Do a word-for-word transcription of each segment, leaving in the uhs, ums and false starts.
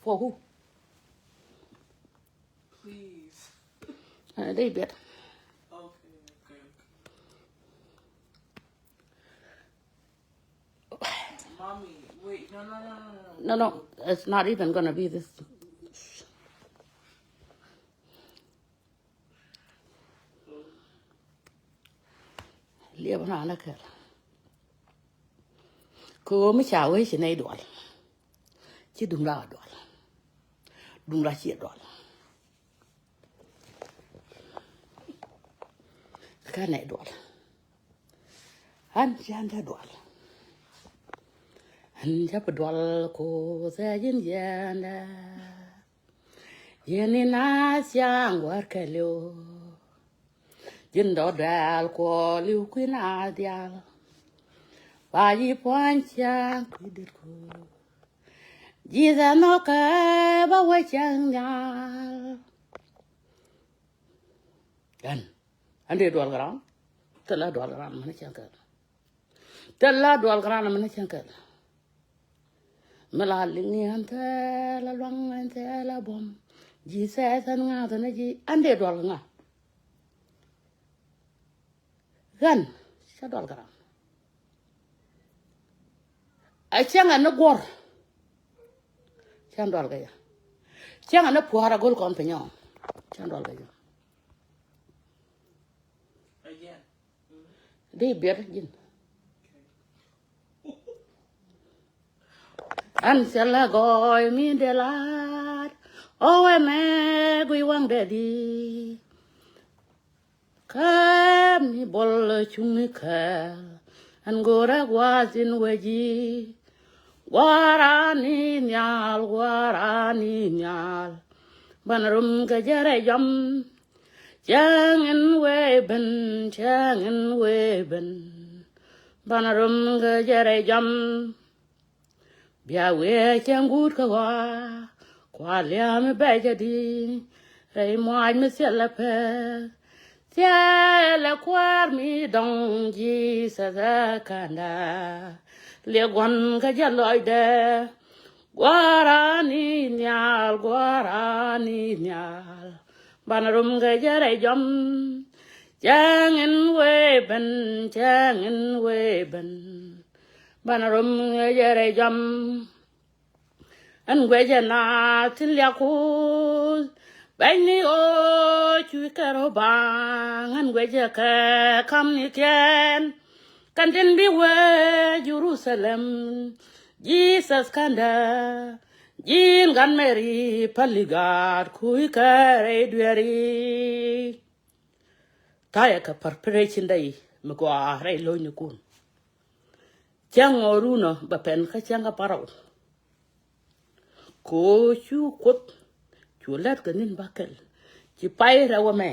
For who? Please. Uh, they bet. Okay, okay, okay. Mommy, wait, no, no, no, no, no. No, no, it's not even gonna be this. Liɛp na na kɛl. Kɛ ɣöö mi ca wee ci nɛy dual. Ci duŋ la dual. Duŋ la ciɛ dual. Kä nɛy dual. An ci an dee dual. An ca bi dual ko thɛ ji̱n yɛndɛ. Yɛn in a ciaŋ gua̱r kɛliw. Ji̱n dɔ̱ dɛl kuɔ liw kui̱ na dial. Ba yi pua̱ny ciaŋ kui̱ dit ku. Ji̱ thɛ nhɔkɛ ba wee ciaŋ dial. Ɛn. An dee dual kɛ ram. Thil la dual kɛ ram mɛn cäŋ kɛl. Thil la dual kɛ ram mɛn cäŋ kɛl. Mi la liŋ ni an thil la luaŋ an thil la buɔ̱m. Ji̱ thɛth an ŋa̱th ni ji̱ an dee dual kɛ ŋa̱. Ɣän cä dual kɛ ram. A cäŋ an ni guɔ̱r. Cä dual kɛ yɛ. Cäŋ an ni pua̱a̱r a go̱l kɔn piny ɔ. Cä dual kɛ yɛ. Di biɛt ji̱n. An thilɛ gɔɔy mi dee la̱a̱t ɔ wee mɛ guiy waŋdɛ di. Kä mi bol cuŋ ikɛɛl an go̱rɛ gua̱a̱th in wee ji̱. Gua̱a̱ra ni nhial, gua̱a̱ra ni nhial. Banɛ rom kɛ jɛrɛ jɔm. Cäŋ in wee ben, cäŋ in wee ben. Banɛ rom kɛ jɛrɛ jɔm. Bia wee cäŋ guut kä ɣɔaa. Kua lia̱a̱ mi bɛc adi. Rɛy muac mi thilɛ pek. Thilɛ kuäär mi dɔ̱ŋ Jesus ɛ kanda. Liɛ gua̱n kä jɛ lɔcdɛ. Gua̱a̱ra ni nhial, gua̱a̱ra ni nhial. Banɛ rom kɛ jɛ rɛy jɔm. Cäŋ in wee ben, cäŋ in wee ben. Banɛ rom kɛ jɛ rɛy jɔm. Ɛn guecɛ na tin liak kuth. Bɛny ni ɣöö cuc kɛ rɔ baŋ. Ɛn guecɛ kɛ kam ni kiɛn. Kɛn tin bi wee Jerusalem. Jesus kɛndɛ. Ji̱n gan Mary päli gaat kuc kɛ rɛy dueeri. Tha̱a̱yɛ kɛ preparation day mi gɔaa rɛy lo̱cnikun. Cäŋ ɣɔ̱ɔ̱run ɔ bɛ pɛn kä cäŋ kä Parao. Kɛ ɣöö cu Kuoth cu lät kɛ ni̱n bäkɛl ci pay rɛw ɛmɛ.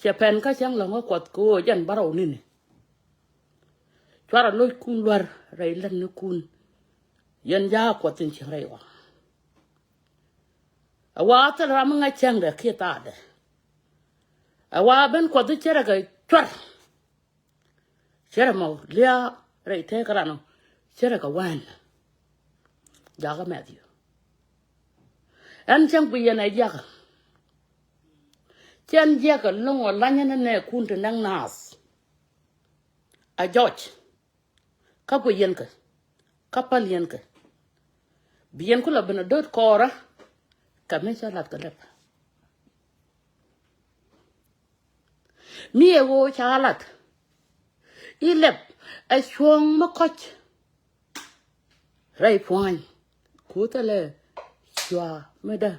Cɛ pɛn kä cäŋ lɔ̱ŋ kä Kuɔth kɛ ɣöö jɛn bärɔw ni̱ni. Cuarɛ lo̱ckun luär rɛy lätnikun. Yɛn ja̱a̱k Kuɔth in cieŋ rɛy ɣɔaa. A wa thil ram mi ŋa̱c cäŋdɛ kiɛ thaadɛ. A wa ben Kuɔth i̱ cärɛ kɛ cuar. Cärɛ mɔ lia̱a̱ rɛy tëëk ran ɔ cärɛ kɛ wään. Jakä Matthew. Ɛn cäŋ bi yɛn ɛ jiakä. Cɛn jiakä lo̱ŋ ɔ lanyä ni nɛɛkun ti nɛŋ naath. A jɔc. Kä guic yɛn kɛ. Kä päl yɛn kɛ. Bi yɛn kulɛ ben a do̱t kɔɔrä. Kɛ mi cä lath kɛ lɛp. Mi ɛ ɣöö ca lath. I̱ lɛp ɛ cuɔ̱ɔ̱ŋ mi kɔ̱c. Rɛy pua̱ny. Ku thilɛ cua mi dä.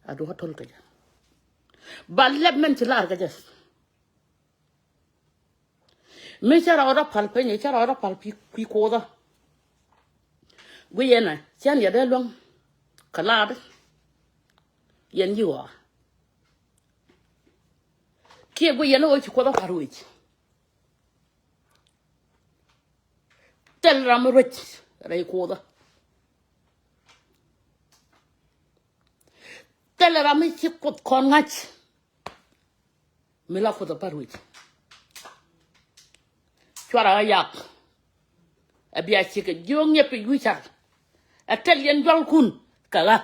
A duɔ̱ɔ̱r to̱l kɛ jɛ. Ba lɛp min ci lar kɛ jɛ. Mi cä rɔɔdä pal piny, cä rɔɔdä pal pi kui̱ kuothä. Guiyɛnɛ cän yɛ dee luäŋ kɛ laat. Yɛn ji̱ ɣɔaa kiɛ guiyɛnɛ ɣöö ci kuothä pa̱r wec. Thil ram mi ruec rɛy kuothä. Thil ram mi ci kuoth kɔn ŋa̱c. Mi la kuoth a pa̱t wi̱c. Cuarɛ ɣä yak. Ɛ bia cikɛ jiök nyɛ pi wi̱c car. Ɛ tɛl yɛn dualkun kɛ ɣä.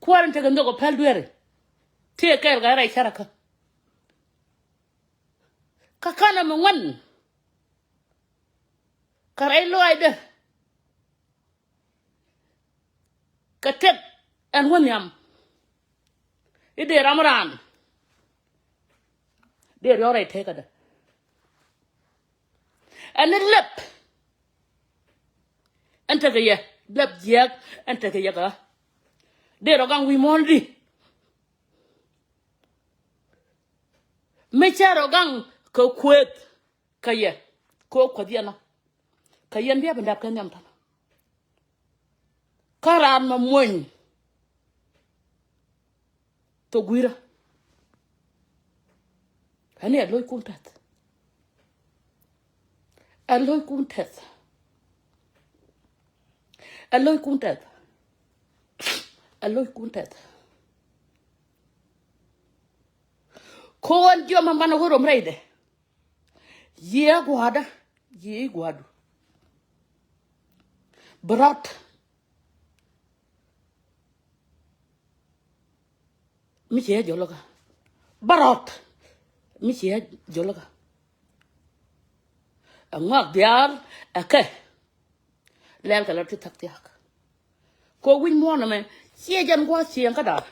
Kuäär in tekɛ nhök ɛ päl dueeri. Tëë kɛɛl kɛ rɛy cäräkä. Kä känɛ mi ŋuan. Kä rɛy lɔaacdä. Kɛ tëk ɛn wä nhiam. I̱ dee ram raan. Dee riɔ̱k rɛy tekädä. Ɛn ni lɛp. Ɛn tekɛ yɛ lɛp jiääk. Ɛn tekɛ yɛ kä. Dee rɔ gaŋ wi̱i̱ muɔ̱ɔ̱n di. Mi cɛ rɔ gaŋ kɛ kuëth. Kä yɛ kɛ ɣöö kuäth yɛn ɔ. Kä yɛn bia bi dap kɛ nhiam tɔnɔ. Kä raan mɛ muɔ̱ny. Thok gui̱rä. Ɛn ni ɛ lo̱ckun tɛth. Ɛ lo̱ckun tɛth. Ɛ lo̱ckun tɛth. Ɛ lo̱ckun tɛth. Ko̱n jiɔam mɛ banɛ wä rom rɛydɛ. Yiëë gua̱a̱dä, yiëë gua̱a̱du. Bɛ rɔt. Mi ciɛ jolokä. Bɛ rɔt. Mi ciɛ jolokä. Ɛ ŋɔak diaal ɛ kɛ. Lɛl kɛ lɛ ti thak thiak. Kɛ wi̱c muɔ̱ɔ̱n ɛmɛ ciɛ jɛn gua̱a̱th cieŋ kä da̱a̱r.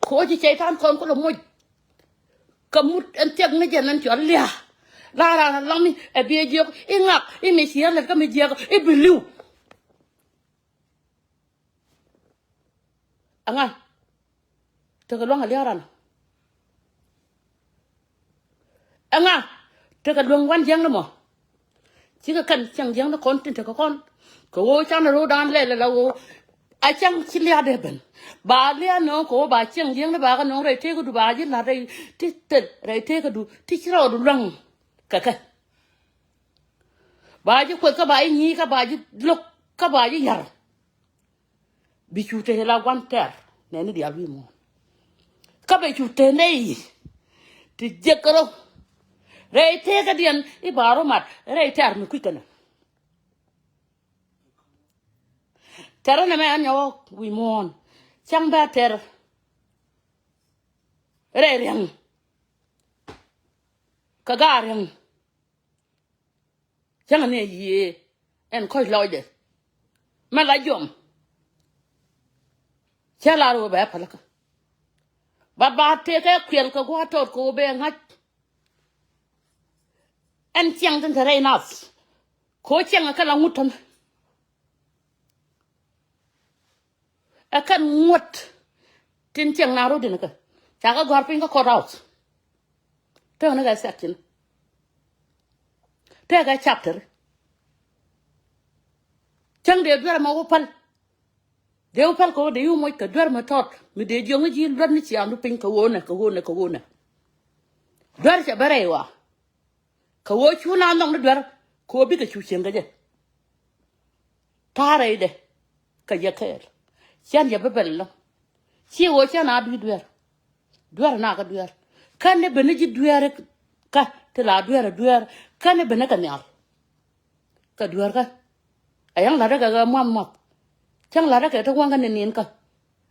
Kɛ ɣöö ci cɛy-tan kɔn kulɛ moc. Kɛ mut ɛn thiɛk ni jɛn ɛn cɔal lia̱a̱. La raan ɛ lɔmi ɛ biɛ jiök i̱ ŋak i̱ mi ciɛ lät kä mi jiäk i̱ bi li̱w. Ɛŋa tekɛ luäŋ ɛ lia̱a̱ ran. Ɛŋa tekɛ luäŋ wan jiäkni mɔ. Cikɛ kɛn cieŋ jiäkni kɔn tin tekɛ kɔn. Kɛ ɣöö canɛ ro̱o̱dan lɛl ala ɣöö a cäŋ ci lia̱a̱dɛ ben. Ba lia̱a̱ nööŋ kɛ ɣöö ba cieŋ jiäkni ba kɛ nööŋ rɛy tekädu ba ji̱ la̱t rɛy ti thil rɛy tekädu ti ci rɔɔdu luäŋ kɛ kɛ. Ba ji̱ kueth kä ba ji̱ nyi̱i̱ kä ba ji̱ lo̱k kä ba ji̱ ya̱r. Bi cu te la gua̱n tɛr nɛni diaal wi̱i̱ muɔ̱ɔ̱n. Kä bɛ cu te nɛy ti jiäk kärɔ. Rɛy tekädiɛn i̱ ba rɔ mat rɛy tɛr mi kui̱ känɛ. Tɛr ɛn ɛmɛ ɛn nyɔk wi̱i̱ muɔ̱ɔ̱n cäŋ bɛ tɛr. Rɛy riäŋ kä gaar riäŋ. Cäŋ ni yiëë ɛn kɔc lɔcdɛ. Mɛ la jɔm. Cä lar wee bɛ pälikä. Bat ba tëëkɛ kuɛl kɛ gua̱a̱th tɔt kɛ wee bɛ ŋa̱c. Ɛn ciɛŋ tin te rɛy nath. Kɛ wee ciɛŋ ɛ kɛ la ŋut tɔ̱nɛ. Ɛ kɛn ŋuɔ̱t tin ciɛŋ naath rot in kä ca kɛ gɔ̱a̱r piny kä court house. Tëëkɛ ni kɛ section. Tëëkɛ chapter. Cäŋ dee duer ɛmɛ wä päl. Dee wä päl kɛ wä dee wä moc kɛ duer ɛmɛ tɔt mi dee jiɔŋ ji̱ luätni ciaŋdu piny kɛ ɣöönɛ kɛ ɣöönɛ kɛ ɣöönɛ. Duer cɛ bä rɛy wa. Kɛ ɣöö cu na nhɔk ni duer kɛ ɣöö bikɛ cu cieŋ kɛ jɛ. Ta̱a̱ rɛydɛ kɛ yɛ kɛɛl. Cän yɛ bä bɛl lɔ. Ci ɣöö cän a bi duer. Duer na kä duer. Kän ni ben ni ji̱ duer kä ti la duer duer. Kän ni ben ni kɛ nhial. Kɛ duer kä. A yɛn la̱t rɛ kɛ ɣä muath muath. Cäŋ la̱t rɛ kɛ ti waŋ kä ni nin kä.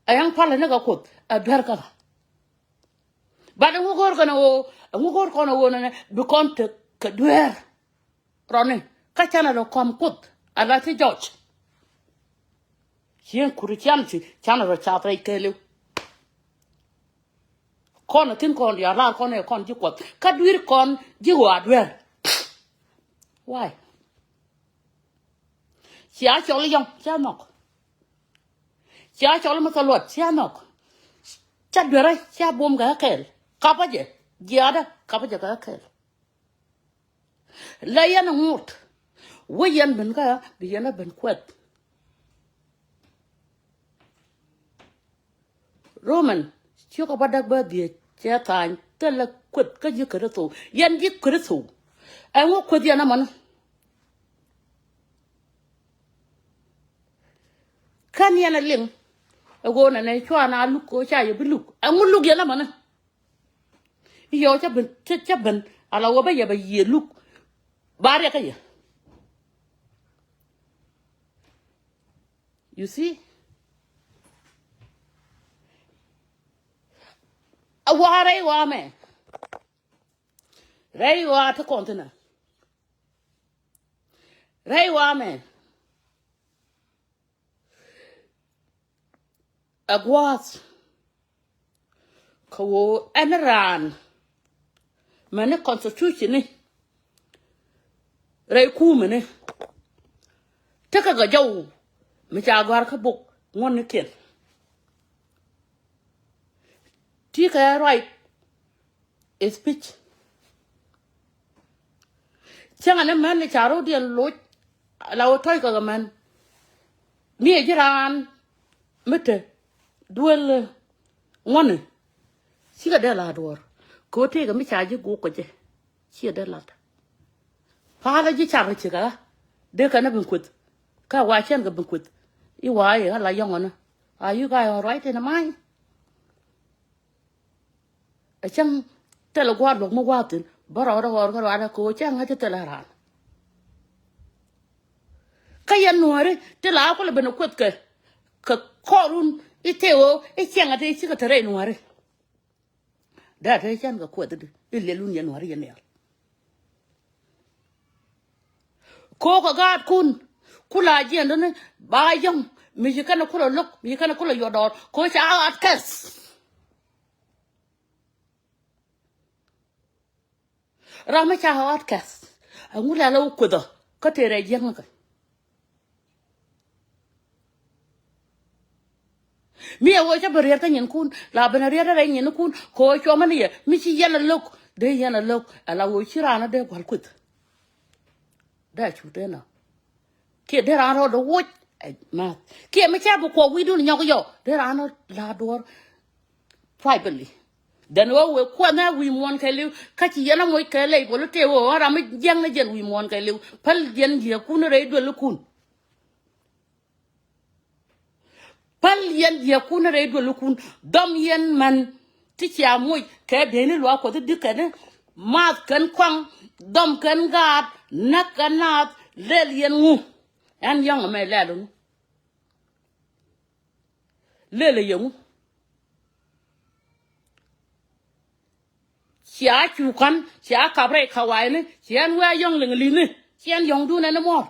A yɛn palä ni kɛ kuoth a duer kä. Bat ɛŋu go̱o̱r kɔn ɛ ɣöö ɛŋu go̱o̱r kɔn ɛ ɣöö nɛnɛ bi kɔn te kɛ dueer. Rɔni kä canɛ rɔ kɔm kuoth ala ti jɔc. Cieŋ kuri cian ci canɛ rɔ cath rɛy kɛɛliw. Kɔn ɛ thi̱n kɔn diaal raar kɔn ɛ kɔn ji̱ kuɔth kä dui̱r kɔn ji̱ ɣɔaa dueer. Why? Cia cɔl yɔŋ cia nhɔk. Cia cɔl mi thɔ luɔt cia nhɔk. Ca duerä cia buɔm kɛ kɛɛl. Kapä jɛ jiaadä kapä jɛ kɛ kɛɛl. La yɛn ŋot wä yɛn ben kä bi yɛn a ben kuɛth. Roman ciökä bä däk bä dhiec cɛ tha̱a̱ny thilɛ kueth kä ji̱ Kritho. Yɛn ji̱ Kritho ɛŋu kueth yɛn ɛmɔni? Kän yɛn ɛ liŋ ɛ ɣöö nɛnɛ cua na luk kɛ ɣöö ca yɛ bi luk. Ɛŋu luk yɛn ɛmɔni? Yɛ ɣöö cä ben cä ben ala ɣöö bä yɛ bɛ yiëë luk. Ba riɛk kä yɛ. You see? A wa rɛy wa mɛ. Rɛy wa ti kɔn thinɛ. Rɛy wa mɛ. A gua̱a̱th. Kɛ ɣöö ɛn raan. Mɛni constitution ni. Rɛy kumɛ ni. Tekɛ gɛ jɔw. Mi ca gɔ̱a̱r kä buk ŋuɔ̱tnikiɛn. Ti kɛ right speech. Cäŋɛ ni män ni ca ro̱diɛn loc. La wä tɔ̱c kɛ kɛ män. Mi ɛ ji̱ raan mi te duel ŋuɔ̱tni. Cikɛ dee la duɔ̱ɔ̱r kɛ wä tëëkɛ mi ca ji̱ guk kɛ jɛ. Ciɛ dee lat. Palä ji̱ car kɛ cikä. Dee kɛn a bin kueth. Kä wa cɛn kɛ bin kueth. I̱ wa i̱ ɣä la yɔ̱ŋ ɔnä. Are you guys all right in the mind? Ɛ cäŋ thilɛ gua̱a̱r luɔ̱k mi gua̱a̱r thi̱n bä rɔɔdɛ ɣɔr kä ruaadɛ kɛ ɣöö cäŋ ŋä ci thilɛ raan. Kä yɛn nuääri ti la kulɛ ben ɛ kueth kɛ kɛ kɔɔrun i̱ tëë ɣöö i̱ cäŋ ɛ ti cikɛ te rɛy nuääri. Dee a te cän kɛ kueth di i̱ liɛlun yɛn nuääri yɛn nhial. Ko̱o̱k kɛ gaatkun ku la jiɛn duni ba yɔ̱ŋ mi ci kɛn kulɛ lo̱k mi ci kɛn kulɛ yuɔt dɔɔr ko̱o̱k ca ɣaat kɛth. Ram mi ca ɣaat kɛth ɛŋu lɛl ɛ wä kuethä kä tëë rɛy jiɛn ŋäkɛ. Mi ɛ ɣöö cä bi riɛt kä nyinkun la ben a riɛt rɛy nyinkun kɛ ɣöö cuɔmä ni yɛ mi ci yɛn a lo̱k dee yɛn a lo̱k ala ɣöö ci raan a dee gua̱l kueth. Dee a cu tëë nɔ kiɛ dee raan rɔɔdɛ woc ɛ math kiɛ mi ca bi kuɔk wi̱i̱dun nyɔk yɔ dee raan rɔ la duɔ̱ɔ̱r. Privately. Then wä wee kuɛn ɛ wi̱i̱ muɔ̱ɔ̱n kɛ li̱w kä ci yɛn a moc kɛ lɛy bol i̱ tëë wä ram mi jiäŋ ni jɛn wi̱i̱ muɔ̱ɔ̱n kɛ li̱w päl yɛn jiäkun rɛy duelikun. Päl yɛn jiäkun rɛy duelikun dhɔm yɛn män ti cia moc kɛ deni luaak kuɔth i̱ di̱k kɛn i̱ maath kɛn kɔaŋ dhɔm kɛn gaat näk kɛn naath lɛl yɛn ŋu. Ɛn yɔ̱ŋ ɛmɛ lɛl ŋu. Lëlɛ yɛŋu. Cia cukan cia kap rɛy kawaini ciɛn wee yɔŋ liŋ li̱ni ciɛn yɔŋdun ɛn muɔr.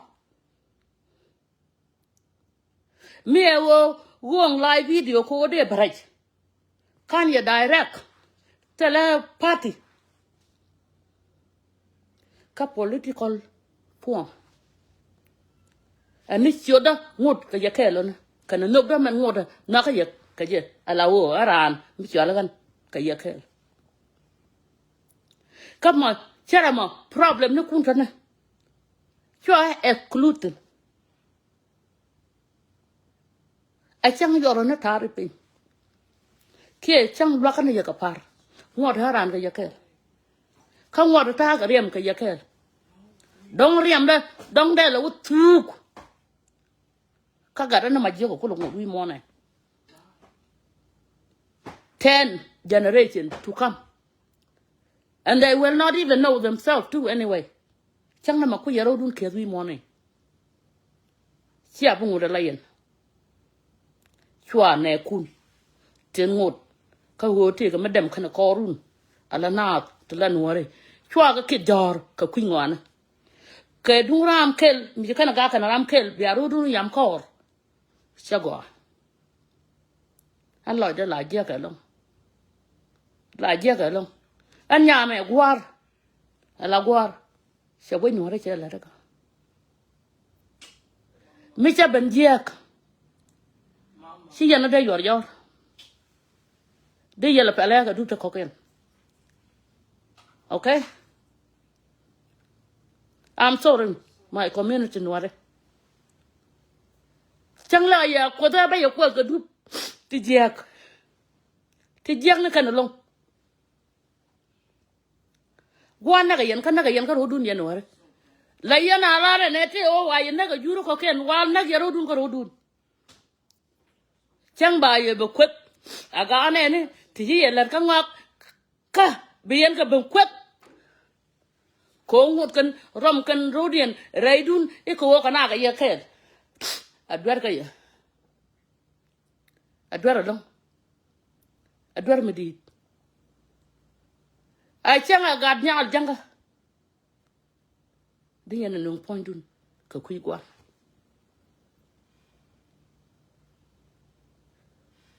Mi ɛ ɣöö ɣööŋ live video kɛ ɣöö dee bɛ rɛc. Kan yɛ direct thilɛ party. Kä political form. Ɛn ni ciötdä ŋot kɛ jɛ kɛɛl ɔni kɛn ni nhökdä mɛn ŋotdä nhɔakä yɛ kɛ jɛ ala ɣöö ɛ raan mi cɔal ɣän kɛ yɛ kɛɛl. Kä mɔ cärɛ mɔ problem ni kun tɔni. Cua exclude. Ɛ cäŋ yɔrɔ ni ta̱a̱r i̱ piny kiɛ cäŋ luakä ni yɛ kɛ pa̱r. Ŋuɔt ɛ raan kɛ yɛ kɛɛl. Kä ŋuɔt ɛ ta̱a̱ kɛ riɛm kɛ yɛ kɛɛl. Dɔ̱ŋ riɛmdɛ dɔ̱ŋ dɛl ɛ wä thuuk. Kä gatdä ni ma jiäk ɛ kulɛ ŋuɔt wi̱i̱ muɔ̱ɔ̱nɛ. Ten generation to come. And they will not even know themselves too anyway. Cäŋ nɛ ma kui̱ yɛ rɔ̱dun keth wi̱i̱ muɔ̱ɔ̱ni. Cia bi ŋot ala yɛn. Cua nɛɛkun tin ŋot kä ɣöö tëëkɛ mi dɛm kɛnɛ kɔɔrun. Ala naath ti la nuɔ̱ɔ̱ri cua kɛ kit jɔ̱ɔ̱r kɛ kui̱ ŋɔaani. Kɛ duŋ ram kel mi ci kɛnɛ gak kɛnɛ ram kel bia rɔ̱dun yam kɔɔr. Cä gɔaa. Ɛn lɔcdä la jiäk ɛlɔ̱ŋ. La jiäk ɛlɔ̱ŋ. Ɛn nyamɛ gua̱a̱r. Ɛ la gua̱a̱r. Cɛ guic nuɔ̱ɔ̱rä cɛ lät kä mi cä ben jiäk. Ci yɛn dee yuɔr jɔr. Dee yɛl pɛlɛ kɛ dup te kɔ̱kiɛn. Okay. I'm sorry, my community nuɔri. Cäŋ la yɛ kuoth ɛ bä yɛ kuoth kɛ dup ti jiɛk. Ti jiɛk ni kɛn loŋ. Guɔ näk yɛn kä näk yɛn kä ro̱dun yɛn nuɔri. La yɛn a lar ɛn ɛ ti ɣöö wa yɛ näk a jur kɔ̱kiɛn wa näk yɛ ro̱dun kä ro̱dun. Cäŋ ba yɛ bɛ kueth a gaanɛ ni ti ci yɛ lät kä ŋɔak. Kä bi yɛn kɛ ben kueth. Kɛ ɣöö ŋot kɛn rɔm kɛn ro̱diɛn rɛydun i̱ kɛ ɣöö kɛ na kɛ yɛ kɛɛl. A duer kɛ yɛ. Ɛ duer ɛlɔ̱ŋ. Ɛ duer mi di̱i̱t. Ɛ cäŋ ɛ gat nyal jäŋä. Di yɛn ɛ nöŋ puɔ̱nydun kɛ kui̱ gua̱n.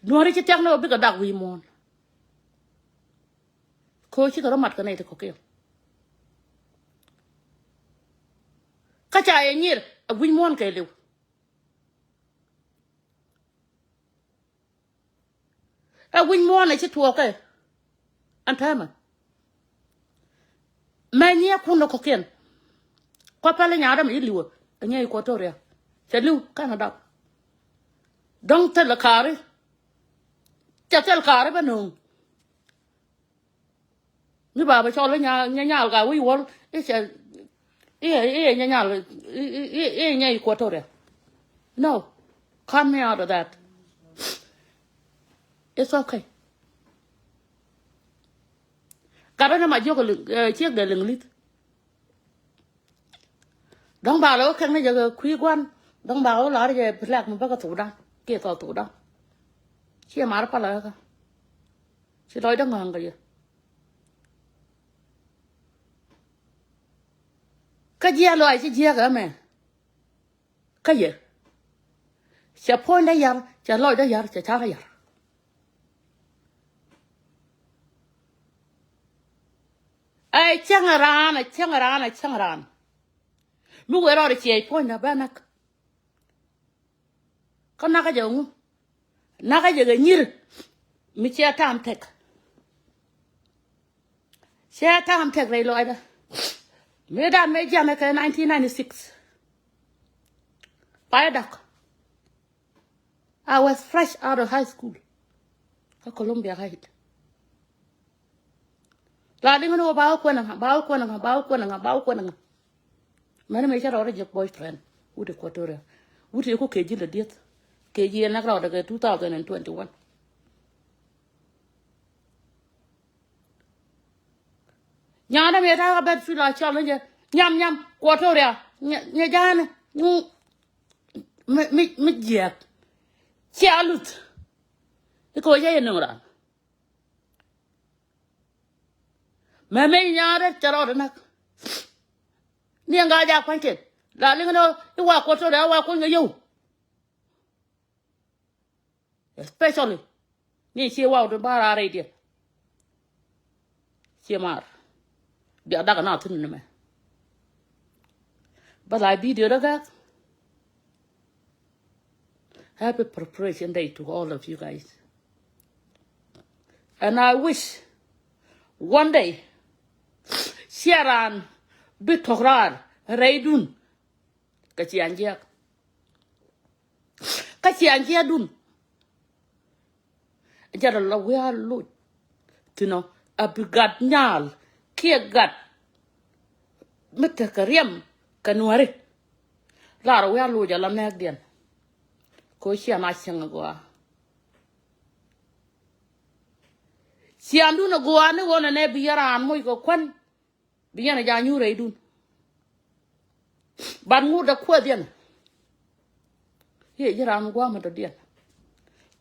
Nuɔ̱ɔ̱ri ci thia̱k ni ɣöö bikɛ dak wi̱i̱ muɔ̱ɔ̱n. Kɛ ɣöö cikɛ rɔ mat kɛ nɛy ti kɔ̱kiɛn. Kä ca yɛ nyir ɛ wi̱i̱ muɔ̱ɔ̱n kɛɛliw. Ɛ wi̱c muɔ̱ɔ̱n ɛ ci tuɔɔkɛ. Ɛn täämɛ mɛ nyiɛkun ɛ kɔ̱kiɛn. Kua̱ pɛl i̱ nyaadä mi ci li̱wä ɛ nyiɛ Equatoria. Cɛ li̱w Canada. Dɔ̱ŋ thil kaari. Cɛ thil kaari bä nööŋ. Mi ba bɛ cɔl i̱ nya, nya nyal ka wi̱i̱ wäl i̱ cɛ i̱ i̱ nya nyal i̱ i̱ i̱ nya Equatoria. No, cut me out of that. It's okay. Gat ni ma jiök ciek dee liŋ li̱th. Dɔ̱ŋ ba lɛ wä kɛn ni jɛ kɛ kui̱ gua̱n. Dɔ̱ŋ ba wä lar jɛ black mi bä kɛ thokdan kiɛ thɔɔk thokdan. Ciɛ mar palä kä ci lɔcdä ŋɔ̱a̱ŋ kɛ yɛ. Kä jiɛk lɔaac ci jiɛk ɛmɛ. Kä yɛ cɛ puɔ̱nydä yar, cɛ lɔcdä yar, cɛ ca̱rä yar. Ɛ cäŋ raan, ɛ cäŋ raan, ɛ cäŋ raan. Mi wëë rɔɔdɛ ciɛɛc puɔ̱nydä bä näk. Kä nakä jɛ ŋu? Nakä jɛ kɛ nyir mi ciɛ tam tek. Ciɛ tam tek rɛy lɔcdä. Mi dan mi jianɛ kɛ nineteen ninety-six. Pay dak. I was fresh out of high school. Kä Columbia High. La liŋ ni wä ba wä kuɛn ŋa, ba wä kuɛn ŋa, ba wä kuɛn ŋa, ba wä kuɛn ŋa. Mɛn mëë cä rɔɔdä jiäk boyfriend wut Equatoria. Wut iku kɛ ji̱ lɛ dieth. Kɛ ji̱ ɛn näk rɔɔdä kɛ two thousand and twenty-one. Nyaanä mëë ta̱a̱ kɛ bɛt cu la cɔl ni jɛ nyam nyam Equatoria. Nyɛ ja̱a̱nɛ mi mi jiɛɛk. Cia luth. Ikɛ wä cä yɛ nöŋ raan. Mɛmɛ nyaarɛ cɛ rɔɔdɛ näk. Ni ɛn gaa jak pa̱nytɛn la liŋ ni i̱ wa kuɔt tɔ̱ dee wa kuɔny kɛ yio̱w. Especially ni ciɛ waw ti ba raar rɛydiɛn. Ciɛ maar bia dak na thin ni mɛ. Bä la video dä gak. Happy preparation day to all of you guys. And I wish one day ciɛ raan bi tɔk raar rɛydun kä ciaŋ jiäk. Kä ciaŋ jiäkdun. Jɛ rɔ la wiaa loc. Thinɔ a bi gat nyaal kiɛ gat mi tekɛ riɛm kɛ nuäri. Lar wiaa loc a la nɛɛkdiɛn. Ko ciaŋ a cieŋ a gɔaa. Ciaŋdun a gɔaa ni ɣöö nɛ nɛ bi yɛ raan moc kɛ kuän. Bi yɛn a ja nyuur rɛydun. Ban ŋut dɛ kuäth yɛn. Yɛ ji̱ raan gua̱a̱m dɔ̱diɛn.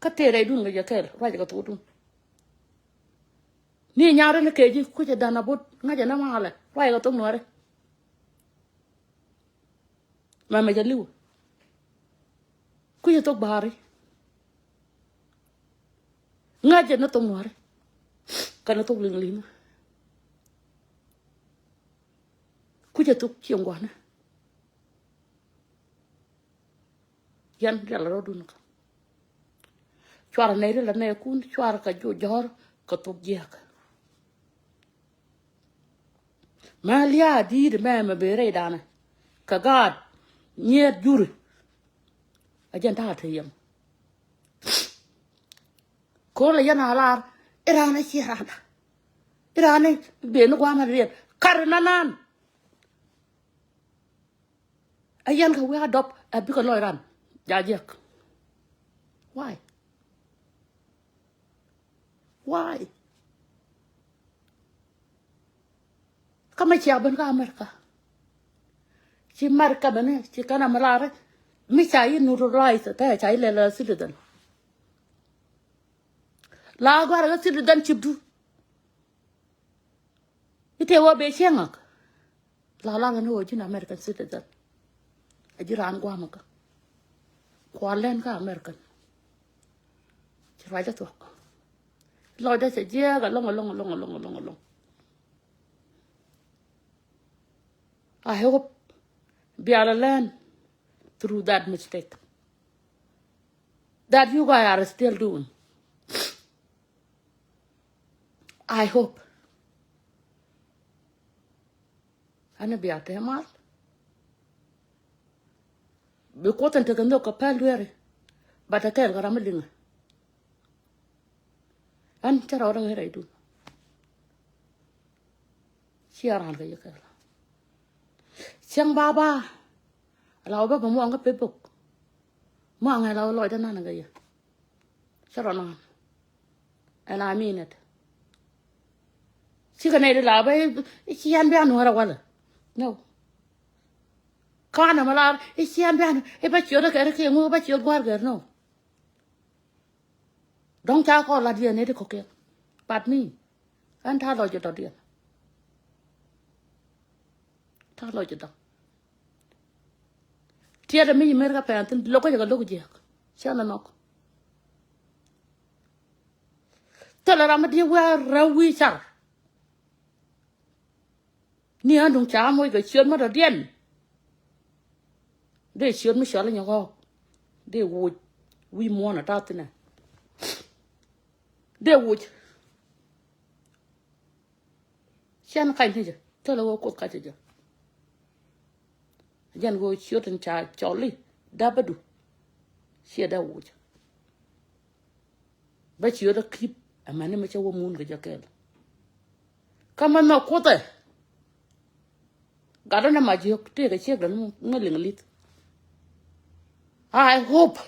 Kä tëë rɛydun ŋäc jɛ kɛɛl ruac kɛ thokdun. Ni nya̱a̱ rin kɛ ji̱ kucä dan a bot ŋäcɛ ni malɛ ruac kɛ thok nuäri. Mɛmɛ jɛ li̱w. Kucä thok ba̱a̱ri. Ŋa̱cä ni thok nuäri. Kɛnɛ thok liŋ li̱ŋä. Kucä thok cieŋ gua̱nä. Yɛn rial rɔ̱dun kä. Cuarɛ nɛy ri la nɛɛkun cuarɛ kɛ jɔ̱ɔ̱r kɛ thok jiäk. Mɛ lia̱a̱ di̱i̱t mɛ mɛ bëë rɛy danɛ kɛ gaat nyiet juri. A jɛn ta̱a̱ te yɛm. Ko̱n lɛ yɛn a lar iran a ciɛ randa. Iran a ben ni gua̱a̱mɛ riɛn kar na nan. A yɛn kɛ wi̱i̱ a dɔp a bikɛ lɔc ran jajiɛk. Why? Why? Kä mɛ cia ben kä America. Ci America ben ci kɛn a mi lar mi ca yi neutralize te ca yi lɛl a citizen. La gɔ̱a̱r kä citizenship du. I̱ tëë wä bee cieŋ ŋäk. La lar kä ni wä ji̱n American citizen. A ji̱ raan gua̱a̱m kä kual lɛn kä American. Ci ruacdä thuɔ̱k. Lɔcdä cɛ jiääk alɔŋ alɔŋ alɔŋ alɔŋ alɔŋ alɔŋ. I hope bia la learn through that mistake that you guys are still doing. I hope. Ani bia te mal. Bi Kuoth in tekɛ nhök kɛ pɛl dueeri. But te kɛɛl kɛ ram mi liŋɛ. Ɛn cä rɔɔdä kɛ rɛydun. Ciɛ ral kɛ yɛ kɛɛl. Cäŋ baba. Ala wä bä bä muɔŋ kä Facebook. Muɔŋ ala wä lɔcdä nan kɛ yɛ. Cä rɔ nan. And I mean it. Cikɛ nɛy di la bä i̱ cian bia nuɔrä walɛ. No. Kanɛ ma lar i̱ cian bia nu i̱ bä ciöt kɛ ri kiɛ ŋu bä ciöt gua̱r gɛr no. Dɔ̱ŋ ca kɔn lat yɛn nɛy di kɔ̱kiɛn. But me. Ɛn ta̱a̱ lɔc dɔ̱diɛn. Ta̱a̱ lɔc dɔ̱. Tiɛt mi ci mer kä pɛn thin lo̱k kä jɛ kɛ lo̱k jiɛk. Cä ni nhɔk. Thilɛ ram mi di̱i̱t wi̱i̱ rɛw wi̱i̱ car. Ni ɣän duŋ ca moc kɛ ciöt mi dɔ̱diɛn. Dee ciöt mi cɔl inyɛ ɣɔɔk. Dee woc wi̱i̱ muɔ̱ɔ̱n a ta̱a̱ thinɛ. Dee woc. Cɛn kac ni jɛ thilɛ ɣöö Kuoth kac jɛ. Jɛn ɣöö ciöt in ca cɔl i̱ dapä du. Ciɛ dee woc. Bä ciöt a kip amäni mi cä wä mun kɛ jɛ kɛɛl. Kä mɛ nhɔk Kuothɛ. Gatdä nɛ ma jiök tëëkɛ ciekdɛ ni mi liŋ li̱th. I hope.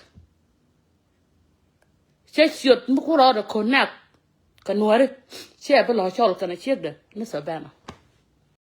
Cä ciöt mi ku rɔɔdɛ connect kɛ nuääri. Ciɛ bi lɔ cɔl kɛnɛ ciekdɛ ni Savannah.